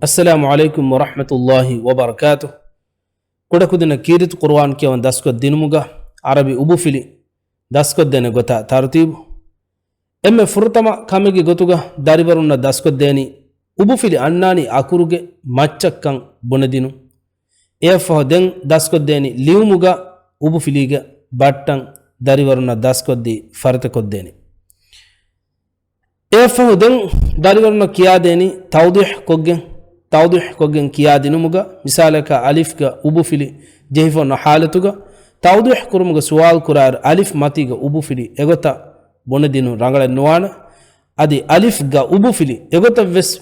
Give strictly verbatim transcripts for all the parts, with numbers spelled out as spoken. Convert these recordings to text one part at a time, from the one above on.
އައްސަލާމު ޢަލައިކުމް ވަރަޙްމަތުﷲި ވަބަރަކާތު. ކުޑަކުދިންނަށް ކީރިތި ޤުރުއާން ކިޔަވަން ދަސްކޮށް ދިނުމުގަ ޢަރަބި އުބުފިލި ދަސްކޮށްދޭނެ ގޮތާ ތަރުތީބު. އެންމެ ފުރަތަމަ ކަމެއްގެ ގޮތުގަ ދަރިވަރުންނަށް ދަސްކޮށްދޭނީ އުބުފިލި އަންނާނީ އަކުރުގެ މައްޗަށްކަން ބުނެދިނުން. އެއަށްފަހު ދެން ދަސްކޮށްދޭނީ ލިޔުމުގަ އުބުފިލީގެ ބައްޓަން ދަރިވަރުންނަށް ދަސްކޮށްދީ ފަރިތަކޮށްދޭނީ. އެއަށްފަހު ދެން ދަރިވަރުންނަށް ކިޔާދޭނީ ތައުޟީޙު ކޮށްގެން، ތައުޟީޙު ކޮށްގެން ކިޔާދިނުމުގަ، މިސާލަކަށް އަލިފްގަ އުބުފިލި ޖެހިފަ އޮންނަ ޙާލަތުގަ، ތައުޟީޙު ކުރުމުގަ ސުވާލު ކުރާއިރު އަލިފް މަތީގަ އުބުފިލި އެގޮތަށް ބުނެދިނުން ރަނގަޅެއް ނުވާނެ. އަދި އަލިފްގަ އުބުފިލި އެގޮތަށް ވެސް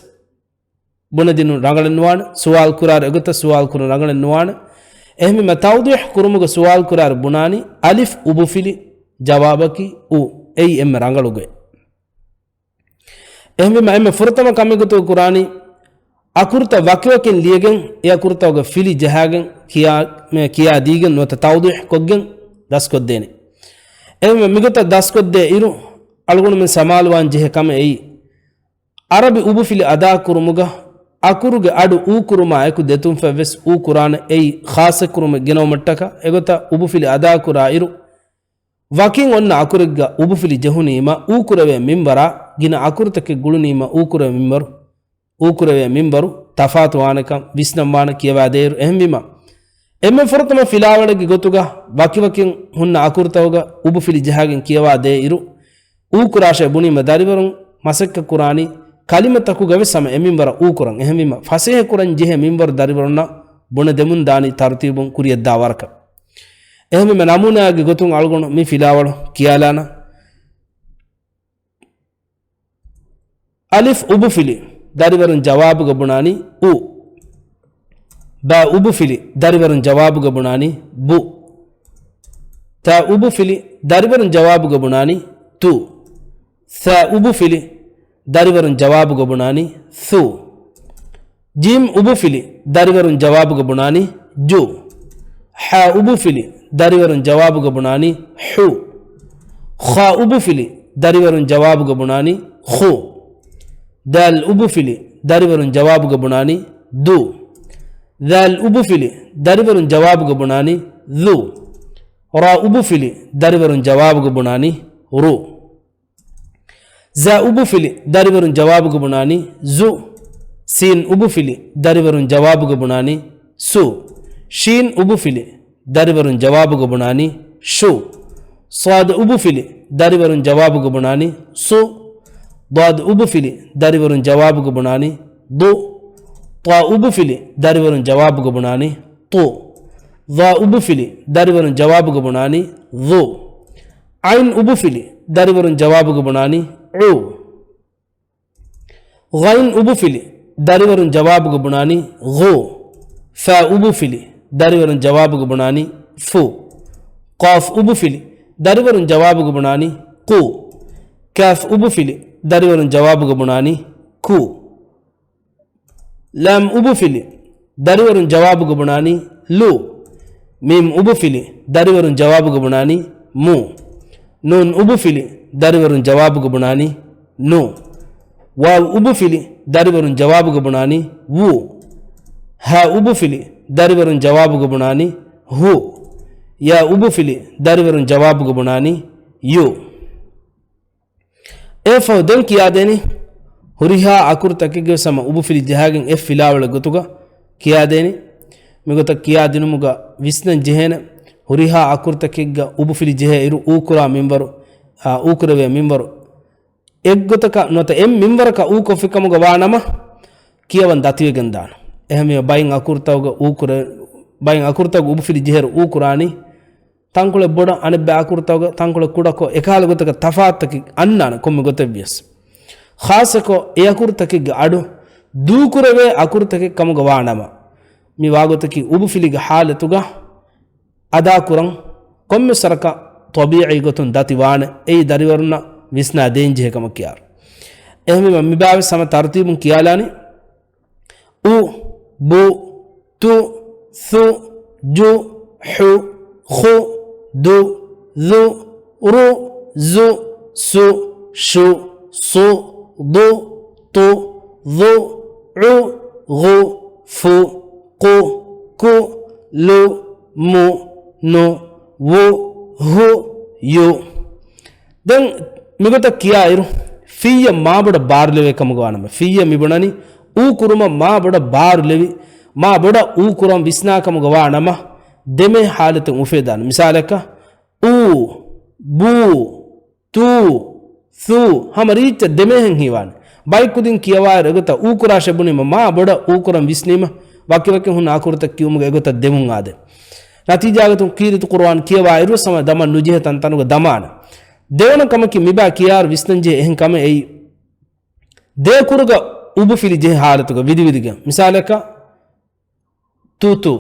ބުނެދިނުން ރަނގަޅެއް ނުވާނެ. ސުވާލު ކުރާއިރު އެގޮތަށް ސުވާލު ކުރުން ރަނގަޅެއް ނުވާނެ. އެހެންވީމަ ތައުޟީޙު ކުރުމުގަ ސުވާލު ކުރާއިރު ބުނާނީ އަލިފް އުބުފިލި ޖަވާބަކީ އު. އެއީ އެންމެ ރަނގަޅުގޮތް. އެހެންވީމަ އެންމެ ފުރަތަމަ ކަމެއްގެ ގޮތުގަ ކުރާނީ އަކުރުތައް ވަކިވަކިން ލިޔެގެން، އެ އަކުރުތަކުގެ ފިލި ޖަހާގެން ކިޔާ، މެ، ކިޔާދީގެން ނުވަތަ ތައުޟީޙު ކޮށްގެން ދަސްކޮށްދޭނެ. އެހެންވެ މިގޮތަށް ދަސްކޮށްދޭ އިރު، އަޅުގަނޑުމެން ސަމާލުވާން ޖެހޭ ކަމެއް އެއީ، ޢަރަބި އުބުފިލި އަދާކުރުމުގަ އަކުރުގެ އަޑު އޫ ކުރުމާ އެކު ދެތުންފަތް ވެސް އޫ ކުރާނެ. އެއީ ޚާއްޞަ ކުރުމެއް ގެނައުމަށްޓަކާ އެގޮތަށް އުބުފިލި އަދާކުރާ އިރު، ވަކިން އޮންނަ އަކުރެއްގަ އުބުފިލި ޖެހުނީމަ އޫކުރެވޭ މިންވަރާ، ގިނަ އަކުރުތަކެއް ގުޅުނީމަ އޫކުރެވޭ މިންވަރު، އޫކުރެވޭ މިންވަރު ތަފާތުވާނެކަން ވިސްނަންވާނެ ކިޔަވާދޭއިރު. އެހެންވީމަ، އެންމެ ފުރަތަމަ ފިލާވަޅެއްގެ ގޮތުގަ ވަކިވަކިން ހުންނަ އަކުރުތަކުގަ އުބުފިލި ޖަހާގެން ކިޔަވާދޭއިރު، އޫކުރާށޭ ބުނީމަ ދަރިވަރުން މަސައްކަތްކުރާނީ ކަލިމަތަކުގަވެސް ހަމަ އެ މިންވަރަށް އޫކުރަން. އެހެންވީމަ، ފަސޭހަކުރަން ޖެހޭ މިންވަރު ދަރިވަރުންނަށް ބުނެދެމުން ދާނީ ތަރުތީބުން ކުރިޔަށްދާ ވަރަކަށް. އެހެންވީމަ ނަމޫނާއެއްގެ ގޮތުން އަޅުގަނޑު މި ފިލާވަޅު ކިޔާލާނަން. އަލިފް އުބުފިލި ދަރިވަރުން ޖަވާބުގަ ބުނާނީ އު. ބާ އުބުފިލި ދަރިވަރުން ޖަވާބުގަ ބުނާނީ ބު. ތާ އުބުފިލި ދަރިވަރުން ޖަވާބުގަ ބުނާނީ ތު. ސާ އުބުފިލި ދަރިވަރުން ޖަވާބުގަ ބުނާނީ ސު. ޖީމް އުބުފިލި ދަރިވަރުން ޖަވާބުގަ ބުނާނީ ޖު. ޙާ އުބުފިލި ދަރިވަރުން ޖަވާބުގަ ބުނާނީ ޙު. ޚާ އުބުފިލި ދަރިވަރުން ޖަވާބުގަ ބުނާނީ ޚު. ދާލް އުބުފިލި ދަރިވަރުން ޖަވާބުގަ ބުނާނީ ދު. ޛާލް އުބުފިލި ދަރިވަރުން ޖަވާބުގަ ބުނާނީ ޛު. ރާ އުބުފިލި ދަރިވަރުން ޖަވާބުގަ ބުނާނީ ރު. ޒާ އުބުފިލި ދަރިވަރުން ޖަވާބުގަ ބުނާނީ ޒު. ސީން އުބުފިލި ދަރިވަރުން ޖަވާބުގަ ބުނާނީ ސު. ޝީން އުބުފިލި ދަރިވަރުން ޖަވާބުގަ ބުނާނީ ޝު. ޞާދު އުބުފިލި ދަރިވަރުން ޖަވާބުގަ ބުނާނީ ޞު. ޟާދު އުބުފިލި ދަރިވަރުން ޖަވާބުގަ ބުނާނީ ޟު. ޠާ އުބުފިލި ދަރިވަރުން ޖަވާބުގަ ބުނާނީ ޠު. ޡާ އުބުފިލި ދަރިވަރުން ޖަވާބުގަ ބުނާނީ ޡު. ޢައިން އުބުފިލި ދަރިވަރުން ޖަވާބުގަ ބުނާނީ ޢު. ޣައިން އުބުފިލި ދަރިވަރުން ޖަވާބުގަ ބުނާނީ ޣު. ފާ އުބުފިލި ދަރިވަރުން ޖަވާބުގަ ބުނާނީ ފު. ޤާފް އުބުފިލި ދަރިވަރުން ޖަވާބުގަ ބުނާނީ ޤު. ކާފް އުބުފިލި ދަރިވަރުން ޖަވާބުގަ ބުނާނީ ކު. ލާމް އުބުފިލި ދަރިވަރުން ޖަވާބުގަ ބުނާނީ ލު. މީމް އުބުފިލި ދަރިވަރުން ޖަވާބުގަ ބުނާނީ މު. ނޫން އުބުފިލި ދަރިވަރުން ޖަވާބުގަ ބުނާނީ ނު. ވާވް އުބުފިލި ދަރިވަރުން ޖަވާބުގަ ބުނާނީ ވު. ހާ އުބުފިލި ދަރިވަރުން ޖަވާބުގަ ބުނާނީ ހު. ޔާ އުބުފިލި ދަރިވަރުން ޖަވާބުގަ ބުނާނީ ޔު. އެއަށްފަހު ދެން ކިޔާދޭނީ ހުރިހާ އަކުރުތަކެއްގެ ވެސް ހަމަ އުބުފިލި ޖަހާގެން އެއް ފިލާވަޅެއް ގޮތުގަ ކިޔާދޭނީ. މިގޮތަށް ކިޔާދިނުމުގަ ވިސްނަން ޖެހޭނެ، ހުރިހާ އަކުރުތަކެއްގަ އުބުފިލި ޖެހޭ އިރު އޫކުރާ މިންވަރު، އާ، އޫކުރެވޭ މިންވަރު އެއްގޮތަކަށް ނުވަތަ އެއް މިންވަރަކަށް އޫކޮށްފިކަމުގަ ވާނަމަ، ކިޔަވަން ދަތިވެގެން ދާނެ. އެހެންވީމަ ބައިން އަކުރުތަކުގަ އޫކުރެ-، ބައިން އަކުރުތަކުގަ އުބުފިލި ޖެހޭއިރު އޫކުރާނީ ތަންކޮޅެއް ބޮޑަށް އަނެއްބައި އަކުރުތަކުގަ ތަންކޮޅެއް ކުޑަކޮށް އެކަހަލަ ގޮތަކަށް ތަފާތުތަކެއް އަންނާނެ ކޮންމެ ގޮތެއް ވިޔަސް. ޚާއްޞަކޮށް އެ އަކުރުތަކެއްގެ އަޑު ދޫކުރެވޭ އަކުރުތަކެއް ކަމުގަ ވާނަމަ، މި ވާގޮތަކީ އުބުފިލިގެ ޙާލަތުގަ އަދާކުރަން ކޮންމެ ސަރަކަށް ޠަބީޢީ ގޮތުން ދަތި ވާނެ. އެއީ ދަރިވަރުންނަށް ވިސްނާ ދޭންޖެހޭ ކަމަށް ކިޔާރު. އެހެންވީމަ މި ބާވެސް ހަމަ ތަރުތީބުން ކިޔާލާނީ. އު، ބު، ތު، ޘު، ޖު، ޙު، ޚު، ދު، ޛު، ރު، ޒު، ސު، ޝު، ޞު، ޟު، ޠު، ޡު، ޢު، ޣު، ފު، ޤު، ކު، ލު، މު، ނު، ވު، ހު، ޔު. ދެން މިގޮތަށް ކިޔާއިރު، ފިއްޔަށް މާބޮޑަށް ބާރުލެވޭ ކަމުގަ ވާނަމަ، ފިއްޔަށް މިބުނަނީ އޫ ކުރުމަށް މާބޮޑަށް ބާރުލެވި، މާބޮޑަށް އޫ ކުރަން ވިސްނާ ކަމުގަ ވާނަމަ، ދެމެ ހާލަތެއް އުފެދާނެ. މިސާލަކަށް، އޫ، ބޫ، ތޫ، ޘޫ، ހަމަ ރީއްޗަށް ދެމޭހެން ހީވާނެ. ބައެއް ކުދިން ކިޔަވާއިރު އެގޮތަށް އޫ ކުރާށޭ ބުނީމަ މާ ބޮޑަށް އޫ ކުރަން ވިސްނީމަ، ވަކިވަކިން ހުންނަ އަކުރުތައް ކިޔުމުގަ އެގޮތަށް ދެމުން އާދޭ. ނަތީޖާގަތުން ކީރިތި ޤުރުއާން ކިޔަވާއިރު ހަމަ ދަމަން ނުޖެހޭ ތަންތަނުގަ ދަމާނެ. ދެވަނަ ކަމަކީ މިބާ ކިޔާއިރު ވިސްނަންޖެހޭ އެހެން ކަމެއް އެއީ، ދެއަކުރުގަ އުބުފިލި ޖެހޭ ހާލަތުގަ ވިދިވިދިގެން. މިސާލަކަށް، ތޫ ތޫ.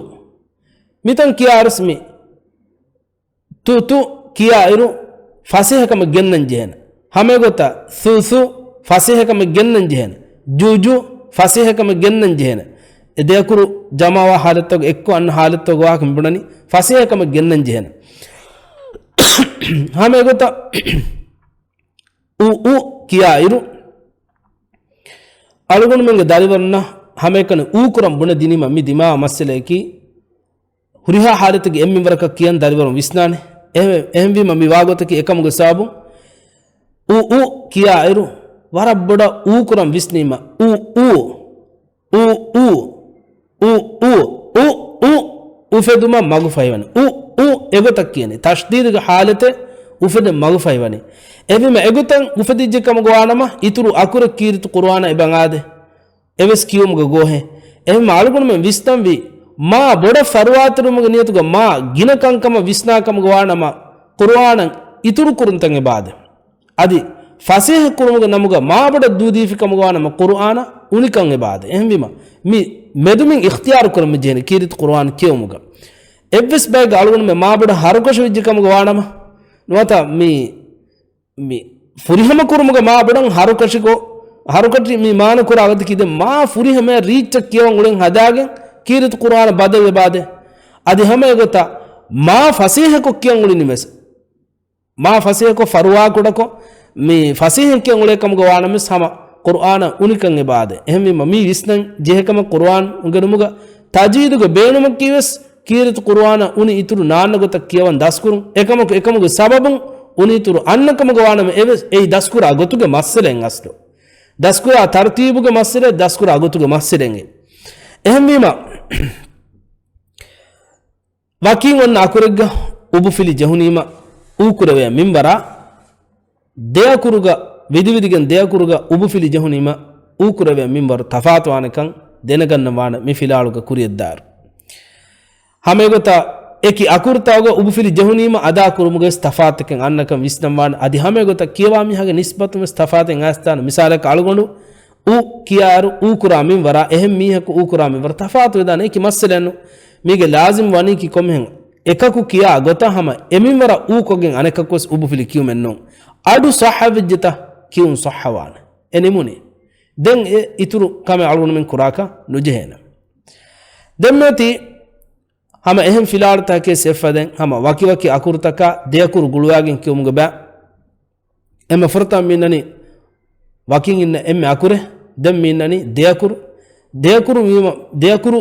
މިތަން ކިޔާއިރުސް މި ތޫ ތޫ ކިޔާއިރު، ފަސޭހަކަމެއް ގެންނަން ޖެހޭނެ. ހަމައެގޮތަށް ޘޫ ޘޫ ފަސޭހަކަމެއް ގެންނަން ޖެހޭނެ. ޖޫ ޖޫ ފަސޭހަކަމެއް ގެންނަން ޖެހޭނެ. އެ ދެއަކުރު ޖަމާވާ ހާލަތުގަ އެއްކޮށް އަންނަ ހާލަތުގަ ވާހަކަ މިބުނަނީ ފަސޭހަކަމެއް ގެންނަން ޖެހޭނެ. ހަމައެގޮތަށް އު އު ކިޔާއިރު، އަޅުގަނޑުމެންގެ ދަރިވަރުންނަށް ހަމައެކަނި އޫ ކުރަން ބުނެދިނީމަ މި ދިމާވާ މައްސަލަޔަކީ، ހުރިހާ ހާލަތެއްގެ އެއްމިންވަރަކަށް ކިޔަން ދަރިވަރުން ވިސްނާނެ. އެހެ-، އެހެންވީމަ މި ވާގޮތަކީ އެކަމުގެ ސަބަބުން އު އު ކިޔާއިރު، ވަރަށް ބޮޑަށް އޫ ކުރަން ވިސްނީމަ، އު އޫ، އު އޫ، އު އޫ، އު އު އުފެދުމަށް މަގުފަހިވަނީ. އު އު އެގޮތަށް ކިޔަނީ. ތަޝްދީދުގެ ހާލަތެއް އުފެދެން މަގުފަހިވަނީ. އެހެންވީމަ އެގޮތަށް އުފެދިއްޖެ ކަމުގަ ވާނަމަ، އިތުރު އަކުރެއް ކީރިތި ޤުރުއާނަށް އެބަ އަނގާދޭ. އެވެސް ކިޔުމުގަ ގޯހެއް. އެހެންމަ އަޅުގަނޑުމެން ވިސްނަންވީ، މާ ބޮޑަށް ފަރުވާތެރިވުމުގެ ނިޔަތުގަ މާ ގިނަ ކަންކަމަށް ވިސްނާ ކަމުގަ ވާނަމަ، ޤުރުއާނަށް އިތުރު ކުރުންތައް އެބައާދޭ. އަދި ފަސޭހަ ކުރުމުގެ ނަމުގަ މާބޮޑަށް ދޫދީފި ކަމުގަ ވާނަމަ، ޤުރުއާނަށް އުނިކަން އެބައާދޭ. އެހެންވީމަ، މި މެދުމިން އިޚްތިޔާރު ކުރަން މި ޖެހެނީ ކީރިތި ޤުރުއާން ކިޔެވުމުގަ. އެއްވެސް ބައެއްގަ އަޅުގަނޑުމެން މާބޮޑަށް ހަރުކަށި ވެއްޖެ ކަމުގަ ވާނަމަ، ނުވަތަ މި މި ފުރިހަމަ ކުރުމުގަ މާ ބޮޑަށް ހަރުކަށިކޮށް، ހަރުކަށި މި މާނަ ކުރާ ގޮތަކީ ދެން މާ ފުރިހަމަޔަށް ރީއްޗަށް ކިޔަވަން އުޅެން ހަދާގެން ކީރިތި ޤުރުއާނަށް ބަދަލު ވެބާދޭ. އަދި ހަމަ އެގޮތަށް މާ ފަސޭހަކޮށް ކިޔަން އުޅެނީ ވެސް، މާ ފަސޭހަކޮށް ފަރުވާކުޑަކޮށް މި ފަސޭހައިން ކިޔަން އުޅޭ ކަމުގަ ވާނަމަވެސް ހަމަ ޤުރުއާނަށް އުނިކަން އެބައާދޭ. އެހެންވީމަ މީ ވިސްނަން ޖެހޭ ކަމަށް ޤުރުއާން އުނގެނުމުގަ ތަޖްވީދުގެ ބޭނުމަކީ ވެސް ކީރިތި ޤުރުއާނަށް އުނި އިތުރު ނާންނަ ގޮތަށް ކިޔަވަން ދަސްކުރުން. އެކަމަކު އެކަމުގެ ސަބަބުން އުނި އިތުރު އަންނަ ކަމުގަ ވާނަމަ އެވެސް އެއީ ދަސްކުރާ ގޮތުގެ މައްސަލައެއް އަސްލު. ދަސްކުރާ ތަރުތީބުގެ މައްސަލައެއް، ދަސްކުރާ ގޮތުގެ މައްސަލައެއް. އެހެންވީމަ، ވަކިން އޮންނަ އަކުރެއްގަ އުބުފިލި ޖެހުނީމަ އޫކުރެވޭ މިންވަރާ، ދެއަކުރުގަ ވިދިވިދިގެން ދެއަކުރުގަ އުބުފިލި ޖެހުނީމަ އޫކުރެވޭ މިންވަރު ތަފާތުވާނެކަން ދެނެގަންނަވާނެ މި ފިލާޅުގަ ކުރިޔަށްދާއިރު. ހަމައެގޮތަށް އެކި އަކުރުތަކުގަ އުބުފިލި ޖެހުނީމަ އަދާކުރުމުގަވެސް ތަފާތުތަކެއް އަންނަކަން ވިސްނަންވާނެ. އަދި ހަމައެގޮތަށް ކިޔަވާ މީހާގެ ނިސްބަތުންވެސް ތަފާތެއް އައިސްދާނެ. މިސާލަކަށް އަޅުގަނޑު އު ކިޔާއިރު އޫކުރާ މިންވަރާ އެހެން މީހަކު އޫކުރާ މިންވަރު ތަފާތުވެދާނެ. އެކި މައްސަލައެއްނު. މީގެ ލާޒިމް ވަނީކީ ކޮންމެހެން އެކަކު ކިޔާ ގޮތަށް ހަމަ އެމިންވަރަށް އޫކޮށްގެން އަނެކަކުވެސް އުބުފިލި ކިޔުމެއްނޫން. އަޑު ޞައްޙަވެއްޖެތަ ކިޔުން ޞައްޙަވާނެ. އެ ނިމުނީ. ދެން އެ އިތުރު ކަމެއް އަޅުގަނޑުމެން ކުރާކަށް ނުޖެހޭނެ. ދެންމެތި ހަމަ އެހެން ފިލާޅުތަކެއް ސެފަދެން ހަމަ ވަކިވަކި އަކުރުތަކާ ދެއަކުރު ގުޅުވާގެން ކިޔުމުގެ ބައި. އެމަ ފުރަތަމަ މިންނަނީ ވަކިން އިންނަ އެންމެ އަކުރެއް. ދެން މިންނަނީ ދެއަކުރު. ދެއަކުރު ވީމަ، ދެއަކުރު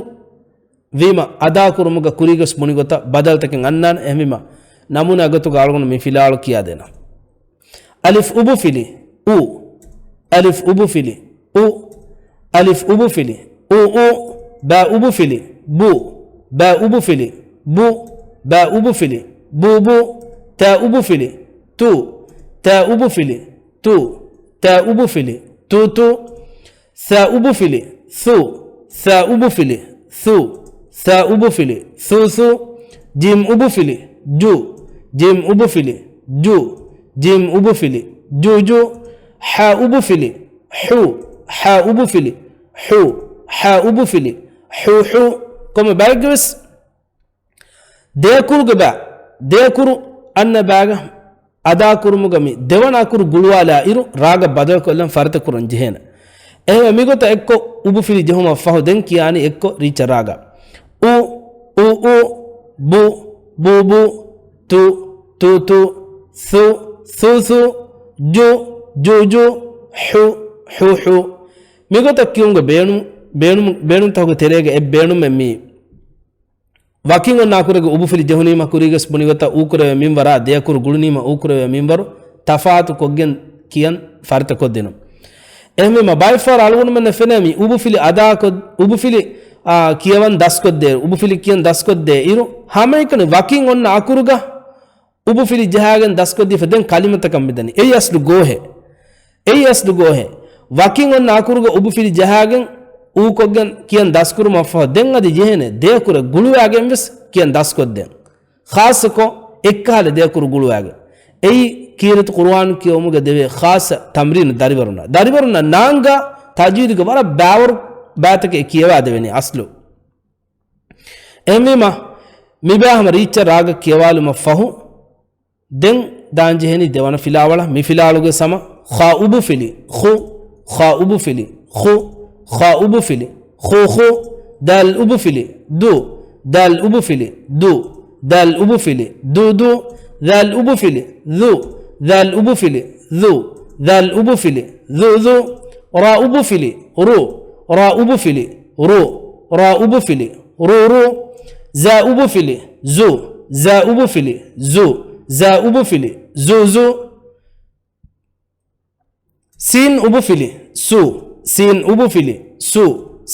ވީމަ އަދާކުރުމުގަ ކުރީގަސް ބުނިގޮތަށް ބަދަލުތަކެއް އަންނާނެ. އެހެންވީމަ ނަމޫނާ ގޮތުގަ އަޅުގަނޑު މި ފިލާޅު ކިޔާދޭނަން. އަލިފް އުބުފިލި، އު. އަލިފް އުބުފިލި، އު. އަލިފް އުބުފިލި، އު އު. ބާ އުބުފިލި، ބު. ބާ އުބުފިލި، ބު. ބާ އުބުފިލި، ބު ބު. ތާ އުބުފިލި، ތު. ތާ އުބުފިލި، ތު. ތާ އުބުފިލި، ތު ތު. ސާ އުބުފިލި، ސު. ސާ އުބުފިލި، ސު. ސާ އުބުފިލި، ސު ސު. ޖީމް އުބުފިލި، ޖު. ޖީމް އުބުފިލި، ޖު. ޖީމް އުބުފިލި، ޖު ޖު. ޙާ އުބުފިލި، ޙު. ޙާ އުބުފިލި، ޙު. ޙާ އުބުފިލި، ޙު ޙު. ކޮންމެ ބައެއްގެވެސް ދެއަކުރުގެ ބާ، ދެއަކުރު އަންނަ ބާގަ އަދާކުރުމުގަ މި ދެވަނަ އަކުރު ގުޅުވާލާ އިރު ރާގަށް ބަދަލުކޮށްލަން ފަރިތަކުރަން ޖެހޭނެ. އެހެންވެ މިގޮތަށް އެއްކޮށް އުބުފިލި ޖެހުމަށް ފަހު ދެން ކިޔާނީ އެއްކޮށް ރީއްޗަށް ރާގަ. އު، އު އު، ބު، ބު ބު، ތު، ތު ތު، ސު، ސު ސު، ޖު، ޖު ޖު، ޙު، ޙު ޙު. މިގޮތަށް ކިޔުމުގެ ބޭނުން ބޭނުން، ބޭނުންތަކުގެ ތެރޭގަ އެއް ބޭނުމެއް މީ. ވަކިން އޮންނަ އަކުރެއްގެ އުބުފިލި ޖެހުނީމަ ކުރީގަސް ބުނިގޮތަށް އޫކުރެވޭ މިންވަރާ ދެއަކުރު ގުޅުނީމަ އޫކުރެވޭ މިންވަރު ތަފާތު ކޮށްގެން ކިޔަން ފަރިތަކޮށްދިނުން. އެހެންވީމަ ބައެއްފަހަރު އަޅުގަނޑުމެންނަށް ފެނޭ މި އުބުފިލި އަދާކޮށް، އުބުފިލި، އާ، ކިޔަވަން ދަސްކޮށްދޭ، އުބުފިލި ކިޔަން ދަސްކޮށްދޭ އިރު، ހަމައެކަނި ވަކިން އޮންނަ އަކުރުގަ އުބުފިލި ޖަހާގެން ދަސްކޮށްދީފަ ދެން ކަލިމަތަކަށް މިދަނީ. އެއީ އަސްލު ގޯހެއް. އެއީ އަސްލު ގޯހެއް. ވަކިން އޮންނަ އަކުރުގަ އުބުފިލި ޖަހާގެން އޫކޮށްގެން ކިޔަން ދަސްކުރުމަށްފަހު ދެން އަދި ޖެހޭނެ ދެއަކުރެއް ގުޅުވާގެން ވެސް ކިޔަން ދަސްކޮށްދޭން. ޚާއްޞަކޮށް އެއްކަހަލަ ދެއަކުރު ގުޅުވާގެން. އެއީ ކީރިތި ޤުރުއާން ކިޔެވުމުގެ ދެވޭ ޚާއްޞަ ތަމްރީނު ދަރިވަރުންނަށް. ދަރިވަރުންނަށް ނާންގާ ތަޖްވީދުގެ ވަރަށް ބާވަރު ބައިތަކެއް ކިޔަވާދެވެނީ އަސްލު. އެހެންވީމަ، މިބާ ހަމަ ރީއްޗަށް ރާގަށް ކިޔަވާލުމަށް ފަހު، ދެން ދާންޖެހެނީ ދެވަނަ ފިލާވަޅަށް. މި ފިލާވަޅުގެ ސަމަ، ޚާ އުބުފިލި، ޚު، ޚާ އުބުފިލި، ޚު، ޚާ އުބުފިލި، ޚޫ، ޚޫ، ދާލް އުބުފިލި، ދޫ، ދާލް އުބުފިލި، ދޫ، ދާލް އުބުފިލި، ދޫ، ދޫ، ދާލް އުބުފިލި، ޛޫ، ދާލް އުބުފިލި، ޛޫ، ދާލް އުބުފިލި، ޛޫ، ޛޫ، ރާ އުބުފިލި، ރޫ، ރާ އުބުފިލި، ރޫ، ރާ އުބުފިލި، ރޫ، ރޫ، ޒާ އުބުފިލި، ޒޫ، ޒާ އުބުފިލި، ޒޫ، ޒާ އުބުފިލި، ޒޫ، ޒޫ. ސީން އުބުފިލި، ސޫ، ސީން އުބުފިލި، ސޫ،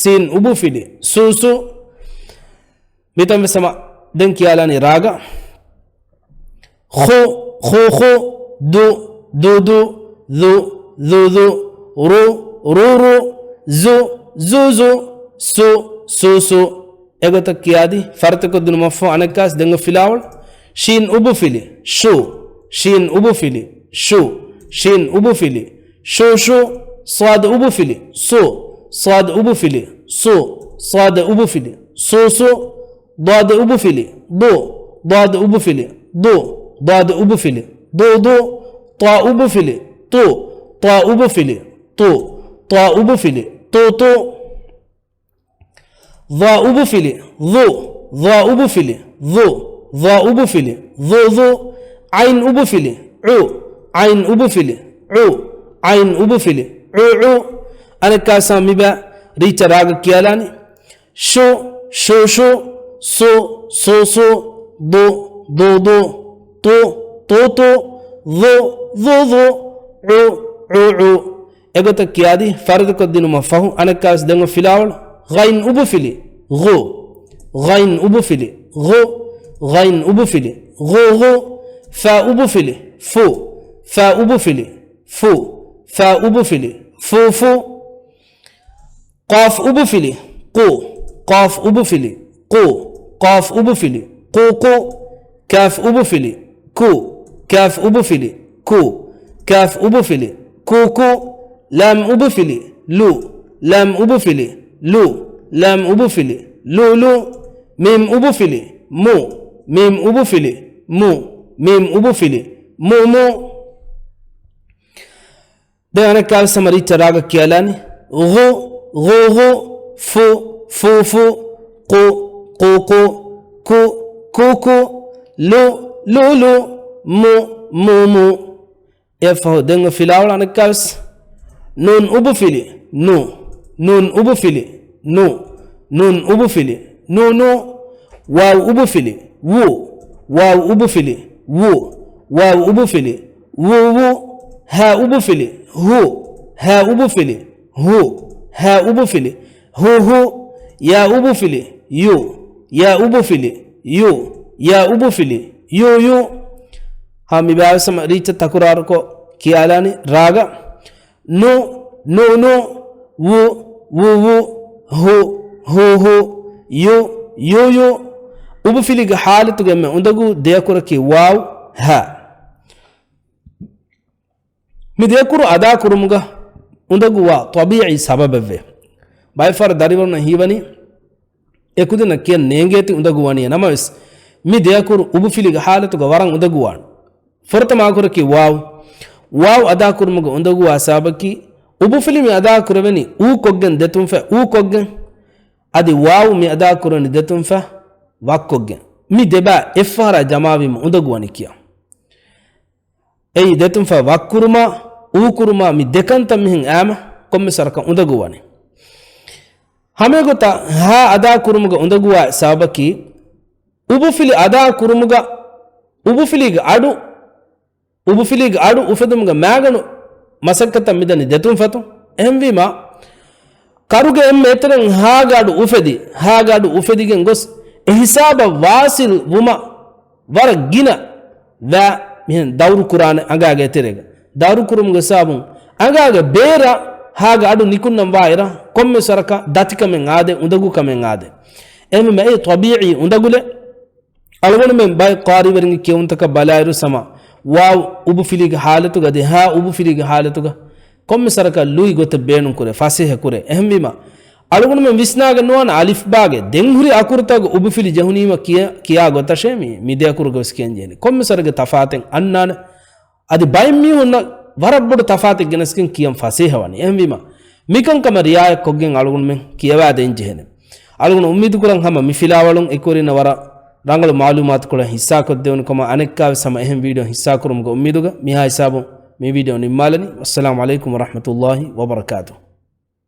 ސީން އުބުފިލި، ސޫ، ސޫ. މިތަން ވެސް ހަމަ ދެން ކިޔާލާނީ ރާގަށް. ޚު، ޚޫ، ޚޫ، ދު، ދު، ދު، ޛު، ޛު، ޛު، ރު، ރޫ، ރޫ، ޒު، ޒު، ޒު، ސު، ސޫ، ސޫ. އެގޮތަށް ކިޔާދީ ފަރިތަކޮށްދިނުމަށްފަހު އަނެއްކާސް ދެން ފިލާވަޅު. ޝީން އުބުފިލި، ޝޫ، ޝީން އުބުފިލި، ޝޫ، ޝީން އުބުފިލި، ޝޫ، ޝޫ. ޞާދު އުބުފިލި، ޞޫ، ޞާދު އުބުފިލި، ޞޫ، ޞާދު އުބުފިލި، ޞޫ، ޞޫ. ޟާދު އުބުފިލި، ޟޫ، ޟާދު އުބުފިލި، ޟޫ، ޟާދު އުބުފިލި، ޟޫ، ޟޫ. ޠާ އުބުފިލި، ޠޫ، ޠާ އުބުފިލި، ޠޫ، ޠާ އުބުފިލި، ޠޫ، ޠޫ. ޡާ އުބުފިލި، ޡޫ، ޡާ އުބުފިލި، ޡޫ، ޡާ އުބުފިލި، ޡޫ، ޡޫ. ޢައިން އުބުފިލި، ޢު، ޢައިން އުބުފިލި، ޢު، ޢައިން އުބުފިލި، ޢު، ޢު. އަނެއްކާސް ހަމަ މިބާ ރީއްޗަށް ރާގަށް ކިޔާލާނީ. ޝު، ޝޫ، ޝޫ، ޞޫ، ޞޫ، ޞޫ، ޟޫ، ޟޫ، ޟޫ، ޠޫ، ޠޫ، ޠޫ، ޡޫ، ޡޫ، ޡޫ، ޢޫ، ޢޫ، ޢޫ. އެގޮތަށް ކިޔާދީ ފަރިތަކޮށްދިނުމަށްފަހު އަނެއްކާވެސް ދެން ފިލާވަޅު. ޣައިން އުބުފިލި، ޣޫ، ޣައިން އުބުފިލި، ޣޫ، ޣައިން އުބުފިލި، ޣޫ، ޣޫ. ފާ އުބުފިލި، ފޫ، ފާ އުބުފިލި، ފޫ، ފާ އުބުފިލި، ފޫ، ފޫ. ޤާފް އުބުފިލި، ޤޫ، ޤާފް އުބުފިލި، ޤޫ، ޤާފް އުބުފިލި، ޤޫ، ޤޫ. ކާފް އުބުފިލި، ކޫ، ކާފް އުބުފިލި، ކޫ، ކާފް އުބުފިލި، ކޫ، ކޫ. ލާމް އުބުފިލި، ލޫ، ލާމް އުބުފިލި، ލޫ، ލާމް އުބުފިލި، ލޫ، ލޫ. މީމް އުބުފިލި، މޫ، މީމް އުބުފިލި، މޫ، މީމް އުބުފިލި، މޫ، މޫ. ދެން އަނެއްކާވެސް ހަމަ ރީއްޗަށް ރާގަށް ކިޔާލާނީ. ޣު، ޣޫ، ޣޫ، ފު، ފޫ، ފޫ، ޤު، ޤޫ، ޤޫ، ކު، ކޫ، ކޫ، ލު، ލޫ، ލޫ، މު، މޫ، މޫ. އެއަށްފަހު ދެން ފިލާވަޅު އަނެއްކާވެސް. ނޫން އުބުފިލި، ނޫ، ނޫން އުބުފިލި، ނޫ، ނޫން އުބުފިލި، ނޫ، ނޫ. ވާވް އުބުފިލި، ވޫ، ވާވް އުބުފިލި، ވޫ، ވާވް އުބުފިލި، ވޫ، ވޫ. ހާ އުބުފިލި، ހޫ، ހާ އުބުފިލި، ހޫ، ހާ އުބުފިލި، ހޫ، ހޫ. ޔާ އުބުފިލި، ޔޫ، ޔާ އުބުފިލި، ޔޫ، ޔާ އުބުފިލި، ޔޫ، ޔޫ. ހަމަ މިބާވެސް ހަމަ ރީއްޗަށް ތަކުރާރުކޮށް ކިޔާލާނީ ރާގަށް. ނު، ނޫ، ނޫ، ވު، ވޫ، ވޫ، ހު، ހޫ، ހޫ، ޔު، ޔޫ، ޔޫ. އުބުފިލިގެ ޙާލަތުގެ އެންމެ އުނދަގޫ ދެއަކުރަކީ ވާވް، ހާ. މި ދެއަކުރު އަދާކުރުމުގަ އުނދަގޫވާ ޠަބީޢީ ސަބަބެއްވޭ. ބައެއްފަހަރު ދަރިވަރުންނަށް ހީވަނީ އެކުދިންނަށް ކިޔަން ނޭނގޭތީ އުނދަގޫވަނީ. ނަމަވެސް، މި ދެއަކުރު އުބުފިލިގެ ޙާލަތުގަ ވަރަށް އުނދަގޫވާނެ. ފުރަތަމަ އަކުރަކީ ވާވް. ވާވް އަދާކުރުމުގެ އުނދަގޫވާ ސަބަބަކީ، އުބުފިލި މި އަދާކުރެވެނީ އޫ ކޮށްގެން ދެތުންފަތް އޫ ކޮށްގެން، އަދި ވާވް މި އަދާކުރެވެނީ ދެތުންފަތް ވައްކޮށްގެން. މި ދެބާ އެއްފަހަރާ ޖަމާވީމަ އުނދަގޫވަނީ ކިޔާ. އެއީ ދެތުންފަތް ވައްކުރުމާ، އޫކުރުމާ މި ދެކަންތައް މިހެން އާމަ ކޮންމެސް ވަރަކަށް އުނދަގޫވަނީ. ހަމައެގޮތަށް ހާ އަދާ ކުރުމުގަ އުނދަގޫވާ ސަބަބަކީ، އުބުފިލި އަދާ ކުރުމުގަ އުބުފިލީގެ އަޑު، އުބުފިލީގެ އަޑު އުފެދުމުގެ މައިގަނޑު މަސައްކަތަށް މިދަނީ ދެތުންފަތުން. އެހެންވީމާ، ކަރުގެ އެންމެ އެތެރެން ހާގެ އަޑު އުފެދި، ހާގެ އަޑު އުފެދިގެން ގޮސް، އެ ހިސާބަށް ވާސިލް ވުމަށް ވަރަށް ގިނަ ވައި މިހެން ދައުރު ކުރާނެ އަނގާގެ އެތެރޭގަ. ދައުރު ކުރުމުގެ ސަބަބުން އަނގާގެ ބޭރަށް ހާގެ އަޑު ނިކުންނަން ވާއިރަށް ކޮންމެސް ވަރަކަށް ދަތިކަމެއް އާދޭ، އުނދަގޫކަމެއް އާދޭ. އެހެންވީމަ އެ ޠަބީޢީ އުނދަގުލެއް. އަޅުގަނޑުމެން ބައެއް ޤާރީވެރިންގެ ކިޔެވުންތަކަށް ބަލާއިރު ސަމަ ވާވް އުބުފިލީގެ ހާލަތުގަ އަދި ހާ އުބުފިލީގެ ހާލަތުގަ ކޮންމެސް ވަރަކަށް ލުއި ގޮތެއް ބޭނުންކުރޭ، ފަސޭހަކުރޭ. އެހެންވީމަ، އަޅުގަނޑުމެން ވިސްނާގެން ނުވާނެ އަލިފްބާގެ ދެންހުރި އަކުރުތަކުގެ އުބުފިލި ޖެހުނީމަ ކިޔާ، ކިޔާ ގޮތަށޭ މީ، މި ދެ އަކުރުގަ ވެސް ކިޔަން ޖެހެނީ. ކޮންމެސް ވަރެއްގެ ތަފާތެއް އަންނާނެ. އަދި ބައެއް މީހުންނަށް ވަރަށް ބޮޑު ތަފާތެއް ގެނެސްގެން ކިޔަން ފަސޭހަވަނީ. އެހެންވީމަ، މިކަންކަމަށް ރިއާޔަތްކޮށްގެން އަޅުގަނޑުމެން ކިޔަވާ ދޭން ޖެހޭނެ. އަޅުގަނޑު އުއްމީދުކުރަން ހަމަ މި ފިލާވަޅުން އެކުވެރިންނަށް ވަރަށް ރަނގަޅު މަޢުލޫމާތުކޮޅެއް ހިއްސާކޮށްދެވުނު ކަމަށް އަނެއްކާވެސް ހަމަ އެހެން ވީޑިއޯ ހިއްސާކުރުމުގެ އުއްމީދުގަ މިހާ ހިސާބުން މި ވީޑިއޯ ނިންމާލަނީ. ވައްސަލާމު ޢަލައިކުމް ވަރަޙްމަތުﷲި ވަބަރަކާތުހު.